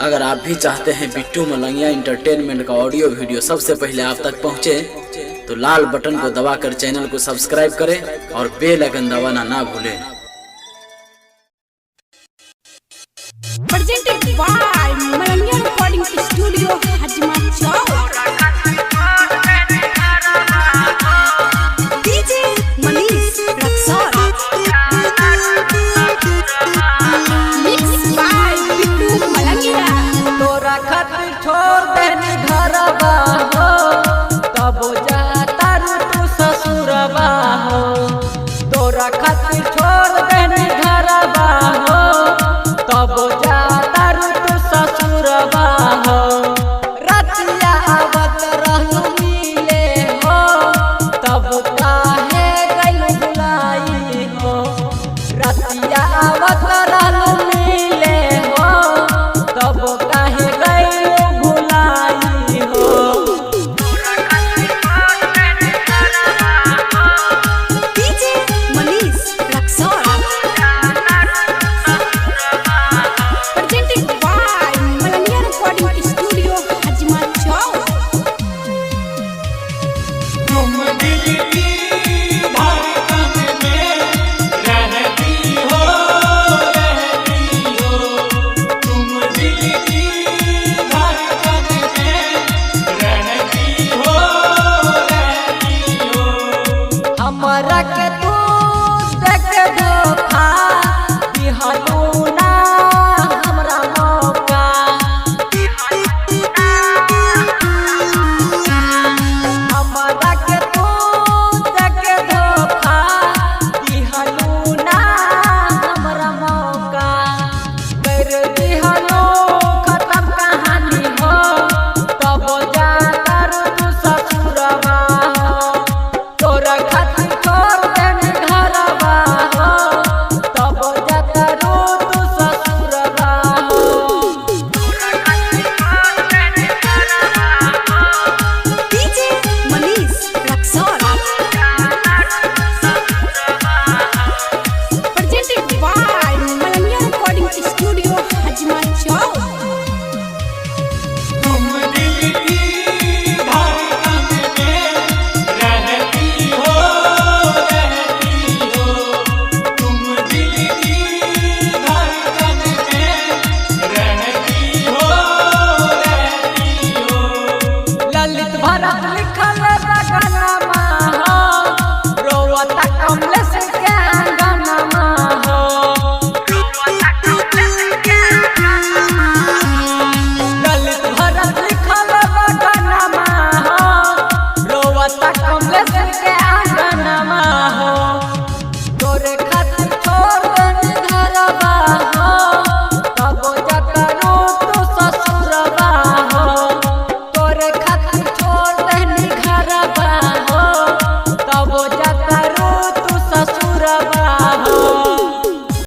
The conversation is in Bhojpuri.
अगर आप भी चाहते हैं बिट्टू मलंगिया इंटरटेनमेंट का ऑडियो वीडियो सबसे पहले आप तक पहुंचे, तो लाल बटन को दबाकर चैनल को सब्सक्राइब करें और बेल आइकन दबाना ना भूलें। Presented by Malangia Recording Studio, Hajima Chowk. DJ Manish Raksol. Mixed by Bittu Malangia. तोरा खातिर छोड़ देनी घरबा हो, तब जा तारू तू ससुरबा हो। तोरा खातिर छोड़ देनी घरबा हो, तब जा तारू तू ससुरबा हो। रतिया आवत रहलू मिले हो, तब काहे गइलू भुलाई हो। रतिया आवत रहलू मिले हो, तब काहे गइलू भुलाई हो। DJ Manish Raksol. Presented by Malangia Recording Studio, Hajima Chowk. तुम दिल की धड़कन में रहती हो, रहती हो। तुम दिल की धड़कन में रहती हो, रहती हो। हमरा के तू देख धोखा दिहलू ना हमरा मौका। हमरा के तू देख धोखा दिहलू ना हमरा मौका। कर दिहलू खत्म कहानी हो, तब जा तारू तू ससुरबा हो। तोरा खातिर छोड़ देनी घरबा हो, तब जा तारू तू ससुरबा हो। DJ Manish Raksol. Presented by Malangia Recording Studio, Hajima Chowk. तुम दिल की धड़कन में रहती हो, रहती हो। तुम दिल की धड़कन में रहती हो, रहती हो। ललित भरत लिखल रगनमा हो, रोवता कमलेश के आंगनमा हो। ललित भरत लिखल रगनमा हो, रोवता कमलेश के आंगनमा हो।